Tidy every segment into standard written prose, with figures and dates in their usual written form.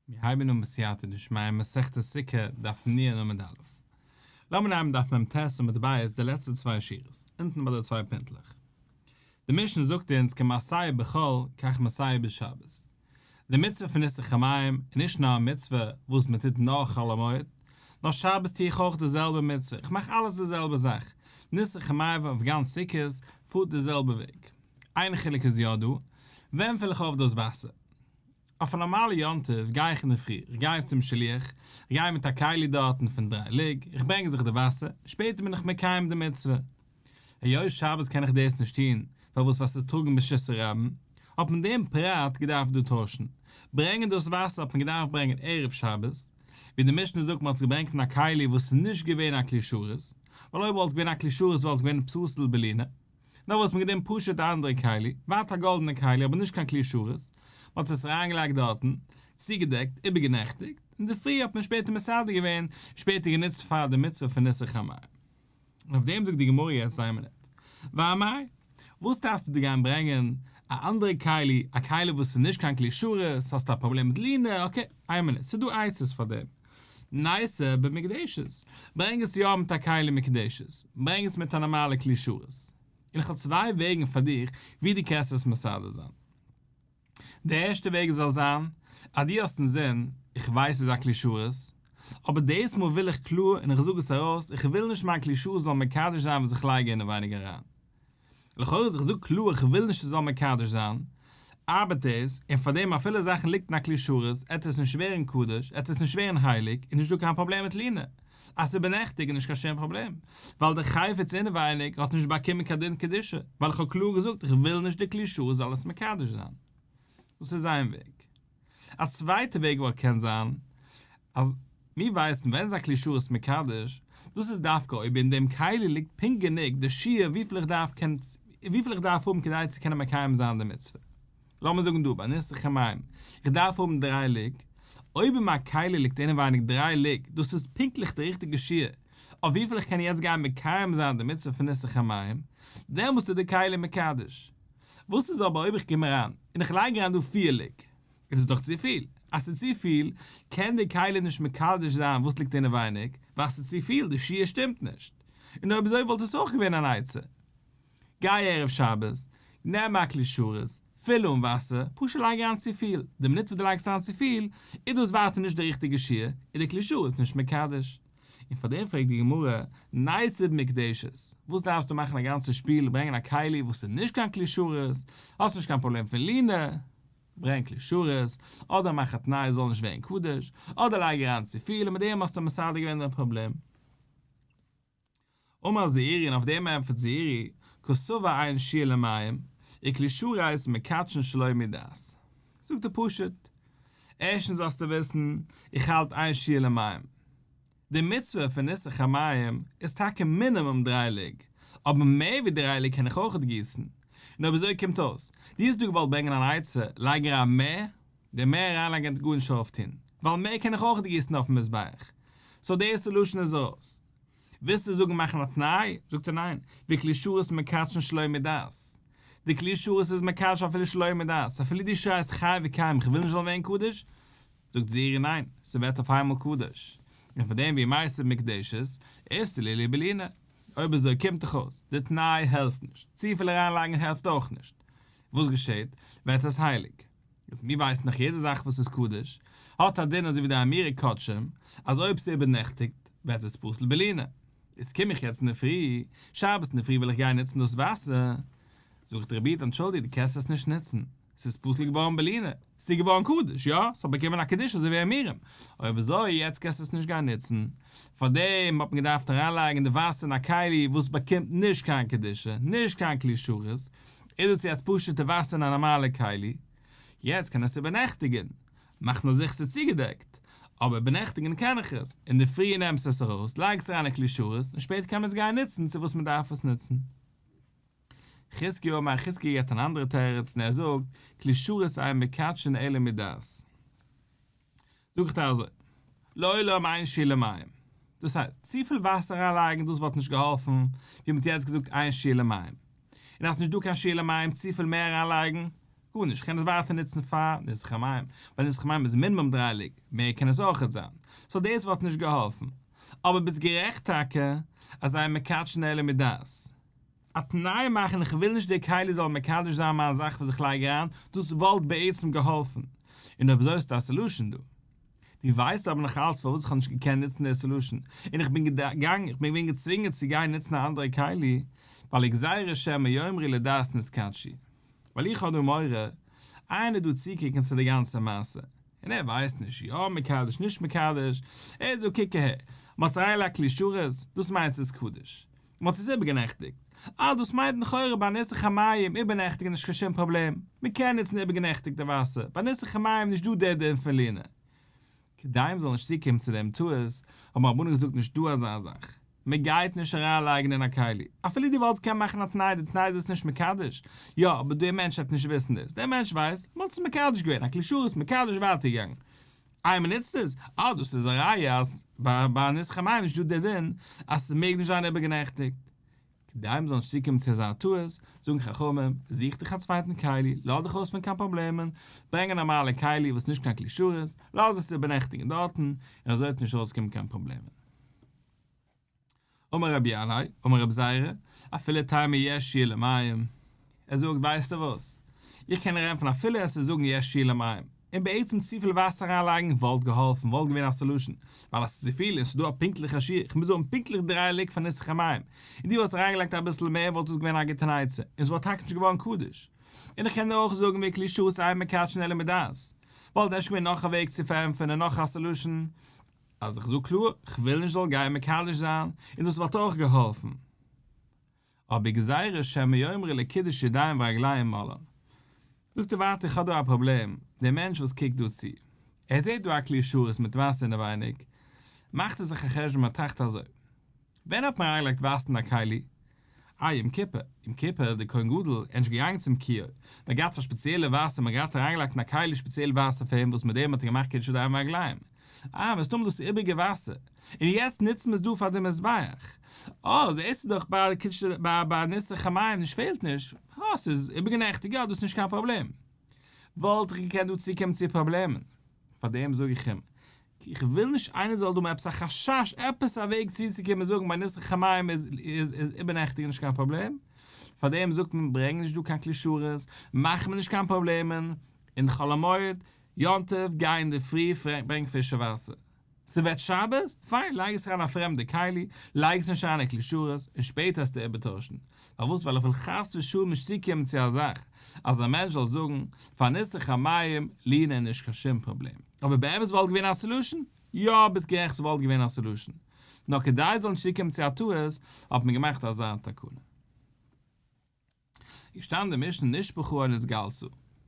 מיר הייבן אן בסייעתא דשמיא מסכת סוכה דף נ עמוד א'. לאמיר נעמען דף מ ט עמוד ב' די לעצטע צוויי שורות, אונטן ביי די צוויי פינטלעך. די משנה זאגט אונז כמעשהו בחול כך מעשהו בשבת. די מצוה פון ניסוך המים איז נישט נאר א מצוה וואס מען טוט נאר חול המועד, נאר שבת טו איך אויך די זעלבע מצוה, איך מאך אלעס די זעלבע זאך, ניסוך המים אויף גאנץ סוכות פארט די זעלבע וועג. איין חילוק איז יא דא, ווען פיל איך אויף דאס וואסער? אויף א נארמאלע יום טוב גיי איך אינדערפרי, איך גיי צום שליח, איך גיי מיט א כלי דארטן פון דריי לוג, איך ברענג זיך די וואסער, שפעטער בין איך מקיים די מצוה. היות שבת קען איך דאס נישט טון, פארוואס ווייל ס'איז טראגן ברשות הרבים, האט מען דעם פרט געדארפט דא טוישן, ברענגען דאס וואסער האט מען געדארפט ברענגען ערב שבת, ווי די משנה זאגט מען האט עס געברענגט אין א כלי וואס איז נישט געווען א כלי שרת, ווייל אויב וואלט עס געווען א כלי שרת וואלט עס געווען פסול בלינה. נאר וואס מ'האט גענומען פשוט א אנדערע כלי, ווייטער א גאלדענע כלי אבער נישט קיין כלי שרת, מ'האט עס אריינגעלייגט דארטן, צוגעדעקט, איבערגענעכטיגט, אינדערפרי האט מען שפעטער מסדר געווען, שפעטער גענוצט פאר די מצוה פון ניסוך המים. און אויף דעם זאגט די גמרא יעצט איין מינוט, ואמאי, וואס דארפסטו דא גיין ברענגען א אנדערע כלי, א כלי וואס איז נישט קיין כלי שרת, האסטו א פראבלעם מיט לינה, okay, איין מינוט, ס'איז דא עצות פאר דעם. ניתי במוקדשת, ברענג עס יא מיט א כלי מקודשת, ברענג עס מיט א נארמאלע כלי שרת. און איך האב צוויי וועגן פאר דיך ווי דו קענסט עס מסדר זיין. די ערשטע וועג זאל זיין, אז דו האסט אינזין, איך ווייס ס'איז א כלי שרת, אבער דאס מאל וויל איך קלאר און איך זאג עס ארויס, איך וויל נישט מיין כלי שרת זאל מקדש זיין וואס איך לייג אינעווייניג אריין. לכאורה אז איך זאג קלאר איך וויל נישט ס'זאל מקדש זיין, ארבעט דאס, און פארדעם אפילו זאכן ליגט אין א כלי שרת, עט עס נישט ווערן קדוש, עט עס נישט ווערן הייליג, איז נישט דא קיין פראבלעם מיט לינה. אז ס'איז איבערנעכטיג איז נישט קיין שום פראבלעם, ווייל די חפץ אינעווייניג האט נישט באקומען קיין דין קדושה, ווייל איך האב קלאר געזאגט איך וויל נישט די כלי שרת זאל עס מקדש זיין. דאס איז איין וועג. א צווייטע וועג וואלט קען זיין, אז מיר ווייסן ווען איז א כלי שרת מקדש, דאס איז דווקא אויב אין דעם כלי ליגט פונקט גענוג די שיעור וויפיל איך דארף קען וויפיל איך דארף האבן כדי צו קענען מקיים זיין די מצוה. לאמיר זאגן דא ביי ניסוך המים, איך דארף האבן דריי לוג, אויב אין מיין כלי ליגט אינעווייניג דריי לוג, דאס איז פונקטליך די ריכטיגע שיעור אויף וויפיל איך קען יעצט גיין מקיים זיין די מצוה פון ניסוך המים, דעמאלסט איז די כלי מקדש. וואס איז אבער אויב איך קום אריין און איך לייג אריין דא פיר לוג? איז עס דאך צופיל. אז ס'איז צופיל, קען די כלי נישט מקדש זיין וואס ליגט אינעווייניג, ווייל ס'איז צופיל, די שיעור שטימט נישט. און אויב אזוי וואלט עס אויך געווען אן עצה. גיי ערב שבת, נעם א כלי שרת, פיל אן וואסער, פשוט לייג אריין צופיל. די מינוט וואס דו לייגסט אריין צופיל, איז דאס ווייטער נישט די ריכטיגע שיעור, איז די כלי שרת נישט מקדש. און פאר דעם פרעגט די גמרא, ניתי במוקדשת, וואס דארפסטו מאכן א גאנצע שפיל, ברענגען א כלי וואס איז נישט קיין כלי שרת, האסט נישט קיין פראבלעם פון לינה, ברענג כלי שרת, אדער מאך א תנאי עס זאל נישט ווערן קדוש, אדער לייג אריין צופיל און מיט דעם האסטו מסדר געווען דעם פראבלעם. אמר זעירי און אויף דעם ענטפערט זעירי, קסבר אין שיעור למים, וכלי שרת מקדשין שלא מדעת. זאגט ער פשוט, ערשטנס זאלסטו וויסן, איך האלט אין שיעור למים. די מצוה פון ניסוך המים איז טאקע מינימום דריי לוג, אבער מער ווי דריי לוג קען איך אויכעט גיסן. און אויב אזוי קומט אויס, דו האסט דא געוואלט ברענגען אן עצה, לייג אריין מער, די מער אריינלייגן וועט גארנישט אויפטון, ווייל מער קען איך אויכעט גיסן אויפן מזבח. so די solution איז ארויס. ווילסטו זאגן מאכן א תנאי? זאגט ער ניין, וכלי שרת מקדשין שלא מדעת. די כלי שרת איז מקדש אפילו שלא מדעת, אפילו דו שרייסט חי וקיים איך וויל נישט זאל ווערן קדוש, זאגט זעירי ניין, ס'ווערט אויף איינמאל קדוש. און פאר דעם ואי מייתי במוקדשת, איפסי להו בלינה. אויב אזוי קומט דאך אויס, די תנאי העלפט נישט, צופיל אריינלייגן העלפט אויך נישט. וואס געשעט? ווערט עס הייליג. יעצט מיר ווייסן דאך יעדע זאך וואס איז קדוש, האט א דין אזוי ווי די אמירה קדשים, אז אויב ס'איז איבערנעכטיגט, ווערט עס פסול בלינה. איז קום איך יעצט אינדערפרי, שבת אינדערפרי וויל איך גיין נוצן דאס וואסער, זאגט רבי איד אנטשולדיגט דו קענסט עס נישט נוצן, ס'איז פסול געווארן בלינה, ס'איז געווארן קדוש, יא, ס'האט באקומען א קדושה אזוי ווי אימורים, אויב אזוי יעצט קענסטו עס נישט גיין נוצן, פארדעם האט מען געדארפט אריינלייגן די וואסער אין א כלי וואס באקומט נישט קיין קדושה, נישט קיין כלי שרת, איז דאס יעצט פשוט'ע וואסער אין א נארמאלע כלי, יעצט קען עס איבערנעכטיגן, מאך נאר זיכער ס'איז צוגעדעקט, אבער איבערנעכטיגן קען איך עס, אינדערפרי נעמסט עס ארויס, לייג עס אריין אין כלי שרת, און שפעטער קען מען עס גיין נוצן צו וואס מען דארף עס נוצן. חזקיה אמר, חזקיה געבט אן אנדערע תירוץ און ער זאגט, כלי שרת אין מקדשין אלא מדעת. זאג איך דיר אזוי, לעולם אין שיעור למים. דאס הייסט, צופיל וואסער אריינלייגן דאס וואלט נישט געהאלפן, ווי מען האט יעצט געזאגט אין שיעור למים. און אז ס'נישט דא קיין שיעור למים צופיל מער אריינלייגן, גארנישט, כ'קען עס ווייטער נוצן פאר ניסוך המים, ווייל ניסוך המים איז מינימום דריי לוג, מער קען עס אויכעט זיין, סאו דאס וואלט נישט געהאלפן. אבער ביסט גערעכט טאקע אז אין מקדשין אלא מדעת. א תנאי מאכן איך וויל נישט די כלי זאל מקדש זיין מיין זאך וואס איך לייג אריין, דאס וואלט בעצם געהאלפן. און אויב אזוי האסטו א סעלושען דא. דו ווייסט אבער נאך אלץ פארוואס איך האב נישט געקענט נוצן די סעלושען, און איך בין געגאנגען, איך בין געווען געצווינגען צו גיין נוצן א אנדערע כלי, ווייל גזירה שמא יאמרו לדעת נתקדשו. ווייל איך האב דא מורא איינער דא צוקוקן צו די גאנצע מעשה, און ער ווייסט נישט יא מקדש נישט מקדש, ער זאגט קוק אהער, מ'האט עס אריינגעלייגט כלי שרת, דאס מיינט ס'איז קדוש. מ'האט עס איבערגענעכטיגט. אה דאס מיינט לכאורה ביי ניסוך המים איבערנעכטיגן נישט קיין שום פראבלעם, מ'קען נוצן איבערגענעכטיגטע וואסער, ביי ניסוך המים נישט דא דער דין פון לינה. כדי מ'זאל נישט צוקומען צו דעם טעות, האבן רבנן געזאגט נישט דא אזא זאך, מ'גייט נישט אריינלייגן אין א כלי, אפילו דו וואלטסט קענען מאכן א תנאי, די תנאי איז עס נישט מקדש, יא אבער דער מענטש וועט נישט וויסן דאס, דער מענטש ווייסט, מ'האט עס מקדש געווען, א כלי שרת מקדש ווייטער געגאנגען. איי מ'נוצט עס? אה דאס איז א ראיה אז ביי ניסוך המים איז נישט דא דער דין אז ס'מעג נישט זיין איבערגענעכטיגט. כדי מ'זאל נישט צוקומען צו אזא טעות, זאגן חכמים, זוך דיך א צווייטן כלי, לאז דיך אויס פון קיין פראבלעמען, ברענג א נארמאלע כלי וואס נישט קיין כלי שרת, לאז עס איבערנעכטיגן דארטן, און אזוי וועט נישט ארויסקומען קיין פראבלעמען. אמר רבי ינאי, אמר רבי זירא, אפילו תימא יש שיעור למים. ער זאגט, ווייסטו וואס? איך קען דיר ענטפערן אפילו עס איז זאגן יש שיעור למים, און בעצם צופיל וואסער אריינלייגן וואלט געהאלפן, וואלט געווען א סעלושען, ווייל אז ס'איז צופיל און ס'איז דא א פונקטליכע שיעור, איך מוז האבן פונקטליך דריי לוג פאר ניסוך המים, און דו וואלסט אריינגעלייגט אביסל מער וואלט דאס געווען א גוטע עצה, און ס'וואלט טאקע נישט געווארן קדוש. און איך קען דיר אויך זאגן וכלי שרת אין מקדשין אלא מדעת. וואלט אפשר געווען נאך א וועג צו פארענטפערן און נאך א סעלושען, אז איך זאג קלאר, כ'וויל נישט זאל גיין מקדש זיין, און דאס וואלט אויך געהאלפן. אבער גזירה שמא יאמרו לקידוש ידיים ורגליים מלאן. זאגט ער ווייטער איך האב דא א פראבלעם, דער מענטש וואס קוקט דא צו, ער זעט דא א כלי שרת מיט וואסער אינעווייניג, מאכט ער זיך א חשבון ער טראכט אזוי, ווען האט מען אריינגעלייגט וואסער אין א כלי? אה יום כיפור, יום כיפור דער כהן גדול איז נישט געגאנגען צום כיור, מען האט געהאט א שפעציעלע וואסער, מען האט געהאט אריינגעלייגט אין א כלי שפעציעל וואסער פאר אים וואס מיט דעם האט ער געמאכט קידוש ידיים ורגליים, אה מסתמא דאס איז איבריגע וואסער, און יעצט נוצט מען עס דא פאר די מזבח, אה זעסטו דאך ביי קידוש ביי ניסוך המים נישט פעלט נישט, אה ס'איז איבערגענעכטיגט יא דאס איז נישט קיין פראבלעם, וואלט איך געקענט דא צוקומען צו פראבלעמען, פאר דעם זאג איך אים, איך וויל נישט איינער זאל דא האבן עפעס א חשש, עפעס א וועג צוצוקומען זאגן ביי ניסוך המים איז איז איבערנעכטיגן נישט קיין פראבלעם, פאר דעם זאגט מען ברענג נישט דא קיין כלי שרת, מאך מיר נישט קיין פראבלעמען, און חול המועד, יום טוב, גיי אינדערפרי ברענג פרישע וואסער. ס'ווערט שבת? פיין, לייג עס אריין א פרעמדע כלי, לייג עס נישט אריין אין כלי שרת, און שפעטער וועסטו איבערטוישן. פארוואס? ווייל איך וויל חס ושלום נישט צוקומען צו א זאך אז א מענטש זאל זאגן, פאר ניסוך המים לינה איז נישט קיין שום פראבלעם. אבער באמת וואלט געווען א סעלושען? יא, ביסט גערעכט ס'וואלט געווען א סעלושען. נאר כדי ס'זאל נישט צוקומען צו א טעות, האט מען געמאכט אזא תקנה. איז געשטאנען די משנה נשפכה או נתגלתה,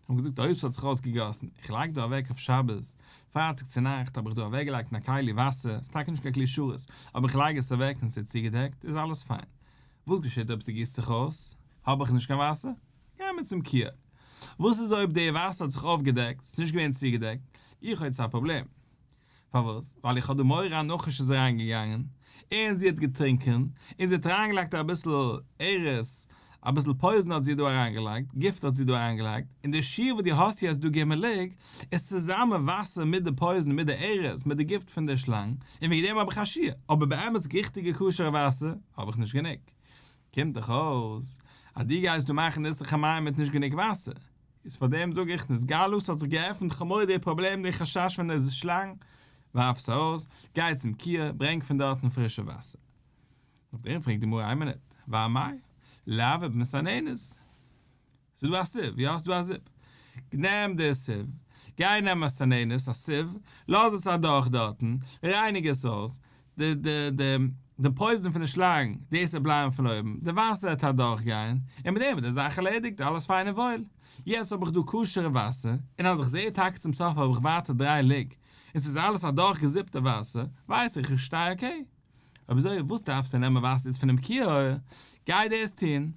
האבן געזאגט אויב ס'האט זיך אויסגעגאסן, איך לייג דא אוועק אויף שבת, פרייטאג צו נאכט האב איך דא אוועקגעלייגט אין א כלי וואסער, טאקע נישט קיין כלי שרת, אבער איך לייג עס אוועק און ס'איז צוגעדעקט, איז אלעס פיין. וואס געשעט אויב ס'גיסט זיך אויס? האב איך נישט קיין וואסער? גיי מיר צום כיור. וואס איז אויב די וואסער האט זיך אויפגעדעקט, ס'איז נישט געווען צוגעדעקט, איך האב יעצט א פראבלעם. פארוואס? ווייל איך האב דא מורא א נחש איז אריין געגאנגען און זי האט געטרינקען און זי האט אריין געלייגט אביסל ארס, אביסל פויזן האט זי דא אריין געלייגט, גיפט האט זי דא אריין געלייגט, און די שיעור וואס דו האסט יעצט דא ג' לוג איז צוזאמען וואסער מיט די פויזן מיט די ארס מיט די גיפט פון די שלאנג, און וועגן דעם האב איך א שיעור, אבער באמת ריכטיגע כשר'ע וואסער האב איך נישט גענוג. קומט דאך אויס אז דו גייסט דא מאכן ניסוך המים מיט נישט גענוג וואסער. איז פאר דעם זאג איך נתגלתה ס'האט זיך געעפנט כ'האב מורא די פראבלעם די חשש פון די שלאנג, ווארף עס ארויס, גיי צום כיור, ברענג פון דארטן פרישע וואסער. אויף דעם פרעגט די גמרא איין מינוט, ואמאי לאו במסננת? ס'איז דא א סיב, יא ס'איז דא א זיפ, נעם די סיב, גיי נעם א מסננת, א סיב, לאז עס אדורך דארטן, רייניג עס אויס, די די די די פויזן פון די שלאנג דאס וועט בלייבן פון אויבן, די וואסער וועט אדורך גיין, און מיט דעם איז די זאך ערלעדיגט, אלעס פיין און וואויל. יעצט האב איך דא כשר'ע וואסער, און אז איך זעה טאקע צום סוף האב איך ווייטער דריי לוג, און ס'איז אלעס אדורך געזיפטע וואסער, ווייס איך איך שטיי אקעי. אויב אזוי וואס דארפסטו נעמען וואסער איצט פונעם כיור, גיי דאס טון. אויף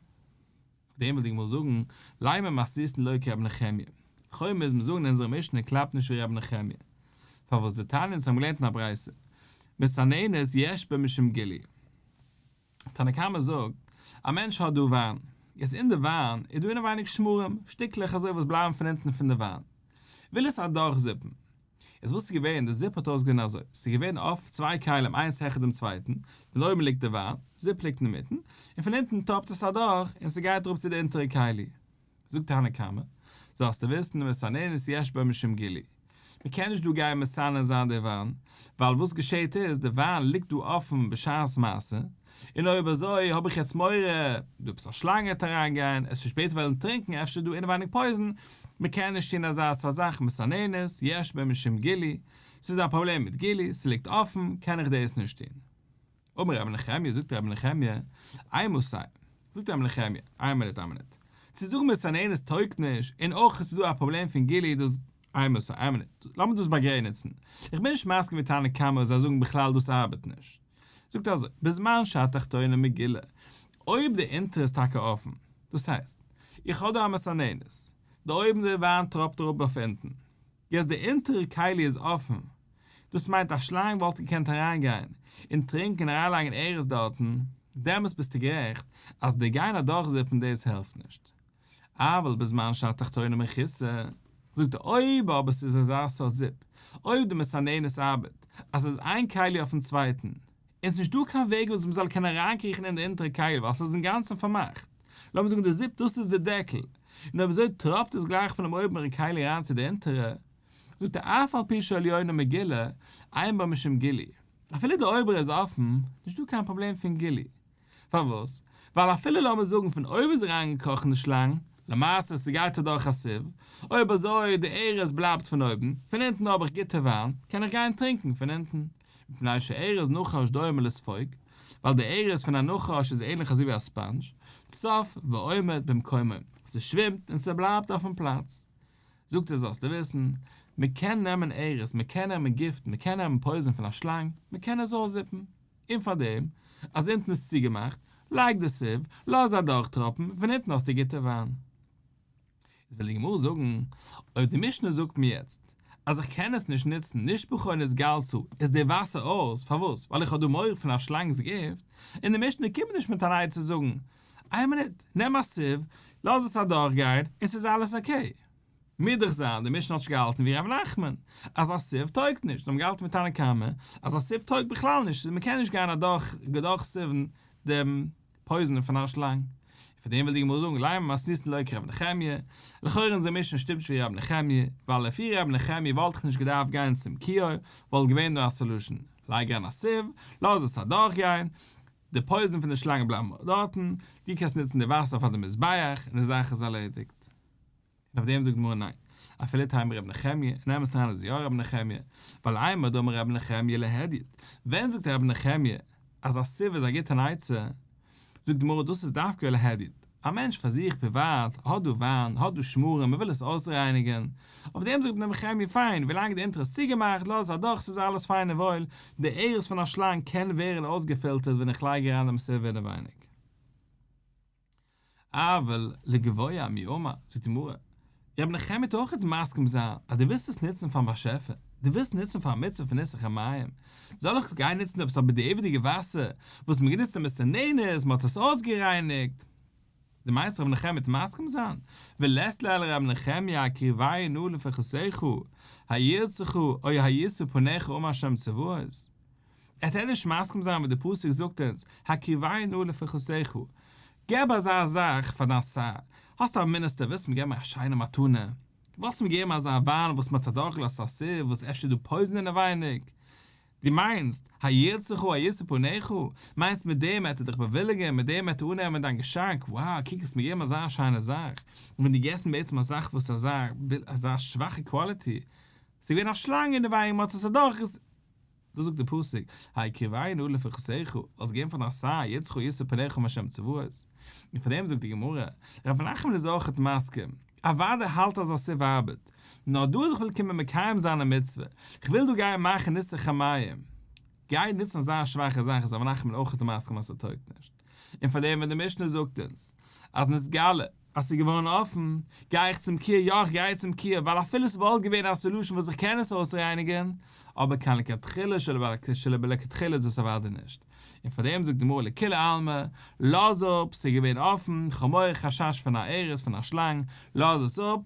דעם וויל די גמרא זאגן, לימא מתניתין לא כרבי נחמיה. לכאו' מוז מען זאגן אונזערע משנה קלאפט נישט ווי רבי נחמיה. פארוואס דתניא אונז האבן געלערנט אין א ברייתא, מסננת יש בה משום גילוי. תנא קמא זאגט, א מענטש האט דא וויין. יעצט אין די וויין איז דא אינעווייניג שמרים, שטיקלעך אזוי וואס בלייבן פון אונטן פון די וויין. וויל עס אדורכזיפן. איז וואס איז געווען, די זיפ האט אויסגעזען אזוי, ס'איז געווען אויף צוויי כלים איינס העכער דעם צווייטן, פון אויבן ליגט די וויין, זיפ ליגט אינמיטן, און פון אונטן טראפט עס אדורך און ס'גייט אראפ צו די אונטערע כלי. זאגט תנא קמא, זאלסטו וויסן מסננת יש בה משום גילוי. מען קען נישט דא גיין מסנן זיין די וויין, ווייל וואס געשעהט איז, די וויין ליגט דא אפן בשעת מעשה, און אויב אזוי האב איך יעצט מורא דא עפעס א שלאנג וועט אריין גיין, עס שפעטער וועלן טרינקן אפשר איז דא אינעווייניג poison, מען קען נישט טון אזא סארט זאך מסננת יש בה משום גילוי, ס'איז א פראבלעם מיט גילוי, ס'ליגט אפן, קען איך דאס נישט טון. אמר רבי נחמיה, זאגט רבי נחמיה, אימתי, זאגט רבי נחמיה, איין מינוט איין מינוט, צו זאגן מסננת טויגט נישט, און אויך עס איז דא א פראבלעם פון גילוי דאס, אימתי, איין מינוט, לאמיר דאס באגרעניצן, איך בין נישט מסכים מיט תנא קמא וואס זיי זאגן בכלל דאס ארבעט נישט, זאגט ער אזוי, בזמן שהתחתונה מגולה, אויב די אונטערע איז טאקע אפן, דאס הייסט, איך האב דא א מסננת, די אויבן די וויין טראפט אראפ אויף אונטן, יעצט די אונטערע כלי איז אפן, דאס מיינט א שלאנג וואלט געקענט אריינגיין און טרינקען און אריינלייגן ארז דארטן, דעמאלס ביסטו גערעכט אז די גיין אדורכזיפן דאס העלפט נישט. אבל בזמן שהתחתונה מכוסה, זאגט ער אויב אבער ס'איז אזא סארט זיפ, אויב די מסננת ארבעט אז ס'איז איין כלי אויפן צווייטן, און ס'נישט דא קיין וועג וואס מ'זאל קענען אריינקריכן אין די אונטערע כלי ווייל ס'איז אינגאנצן פארמאכט, לאמיר זאגן די זיפ דאס איז די דעקל, און אויב אזוי טראפט עס גלייך פונעם אויבערן כלי אריין צו די אונטערע, זאגט ער אף על פי שעליונה מגולה, אין בה משום גילוי, אפילו די אויבערע איז אפן, נישט דא קיין פראבלעם פון גילוי. פארוואס? ווייל אפילו לאמיר זאגן פון אויבן איז אריינגעקראכן די שלאנג, למעשה ס'גייט אדורך א sieve, אויב אזוי די ארז בלייבט פון אויבן, פון אונטן האב איך גוטע וויין, קען איך גיין טרינקן פון אונטן. מפני שארז נחש דומה לספוג, ווייל די ארז פון א נחש איז ענליך אזוי ווי א sponge, צף ועומד במקומו, ס'שווימט און ס'בלייבט אויפן פלאץ. זאגט ער זאלסטו וויסן, מ'קען נעמען ארז, מ'קען נעמען גיפט, מ'קען נעמען poison פון א שלאנג, מ'קען עס אויסזיפן. און פארדעם אז אונטן איז צוגעמאכט, לייג די sieve, לאז אדורכטראפן, פון אונטן האסטו גוטע וויין. איז וויל די גמרא זאגן, אויב די משנה זאגט מיר יעצט אז איך קען עס נישט נוצן נשפכה נתגלתה איז די וואסער אויס, פארוואס? ווייל איך האב דא מורא פון א שלאנג'ס גיפט, און די משנה קומט נישט מיט אן עצה זאגן, איין מינוט, נעם א sieve, לאז עס אדורכגיין, און ס'איז אלעס okay. מוז דאך זיין די משנה האט נישט געהאלטן ווי ר' נחמן אז א sieve טויגט נישט, זיי האבן געהאלטן מיט תנא קמא אז א sieve טויגט בכלל נישט, מען קען נישט גיין אדורך אדורך sieve ן דעם poison פון א שלאנג. און פאר דעם וויל די גמרא זאגן לימא מתניתין לא כרבי נחמיה, לכאורה אונזער משנה שטימט נישט ווי רבי נחמיה, ווייל לפי רבי נחמיה וואלט איך נישט געדארפט גיין צום כיור, וואלט געווען דא א solution, לייג אריין א sieve, לאז עס אדורך גיין, די poison פון די שלאנג בלייבן דארטן, דו קענסט נוצן די וואסער פאר די מזבח און די זאך איז ערלעדיגט. און אויף דעם זאגט די גמרא ניין, אפילו תימא רבי נחמיה, אין אמת'ן אריין איז יא רבי נחמיה, ווייל אימר דאמר רבי נחמיה להדיוט, ווען זאגט רבי נחמיה אז א sieve איז א גוטע עצה, זאגט די גמרא דאס איז דווקא להדיוט, א מענטש פאר זיך פריוואט האט דא וויין, האט דא שמרים, מען וויל עס אויסרייניגען, אויף דעם זאגט רבי נחמיה פיין, ווילאנג די אונטער איז צוגעמאכט לאז עס אדורך ס'איז אלעס פיין און וואויל, די ארז פון א שלאנג קען ווערן אויסגעפילטערט ווען איך לייג אריין דעם sieve אינעווייניג. אבל לגבוה מי אמר, זאגט די גמרא, רבי נחמיה וועט אויך מסכים זיין אז דו ווילסט עס נוצן פארן באשעפער, דו ווילסט נוצן פאר א מצוה פון ניסוך המים, זאל איך גיין נוצן עפעס א בדיעבד'יגע וואסער וואס מ'האט גענוצט אין מסננת, מ'האט עס אויסגערייניגט? דו מיינסט רבי נחמיה וועט מסכים זיין? ולית ליה לרבי נחמיה הקריבהו נא לפרחתך, הירצך או הישא פניך אמר ה' צבאות? ער וועט נישט מסכים זיין וואס די פסוק זאגט אונז, הקריבהו נא לפרחתך, געב אזא זאך פאר דיין שר, האסט א מיניסטער ווילסט אים געבן א שיינע מתנה, ווילסט אים געבן אזא וויין וואס מען האט אדורכגעלאזט א sieve וואס אפשר איז דא poison אינעווייניג, דו מיינסט, הירצך הישא פניך, מיינסט מיט דעם וועט ער דיך באוויליגען, מיט דעם וועט ער אננעמען דיין געשאנק, wow קוק האסט מיר געגעבן אזא שיינע זאך, און ווען דו געבסט אים בעצם א זאך וואס איז אזא אזא שוואכע quality, ס'איז געווען א שלאנג אינעווייניג מען האט עס אדורך. דאס זאגט דער פסוק, הקריבהו נא לפרחתך, זאלסט געבן פאר דיין שר, ירצך ישא פניך מהשם צבאות. און פאר דעם זאגט די גמרא, ר' נחמן איז אויכעט מסכים, אוודאי האלט אז א sieve ארבעט, נאר דא אז איך וויל קומען מקיים זיין א מצוה, איך וויל דא גיין מאכן ניסוך המים, גיי נוצן אזא שוואכע זאך איז ר' נחמן אויכעט מסכים אז ס'טויגט נישט. און פאר דעם ווען די משנה זאגט אונז אז נתגלה. אז ס'איז געווארן אפן, גיי איך צום כיור, יא איך גיי צום כיור, ווייל אפילו ס'וואלט געווען א solution וואס איך קען עס אויסרייניגן, אבער קיין לכתחילה שלא בלכתחילה איז דאס אוודאי נישט. און פאר דעם זאגט די גמרא לכולי עלמא, לאז אפ, ס'איז געווען אפן, כ'האב מורא חשש פון א ארס, פון א שלאנג, לאז עס אפ,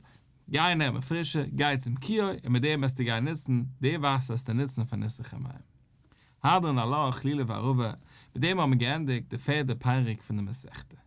גיי נעם א פרישע, גיי צום כיור, און מיט דעם וועסטו גיין נוצן, די וואסער וועסטו נוצן פאר ניסוך המים. הדרן עלך לולב וערבה, מיט דעם האבן מיר געענדיגט די פערדע פרק פון די מסכתא.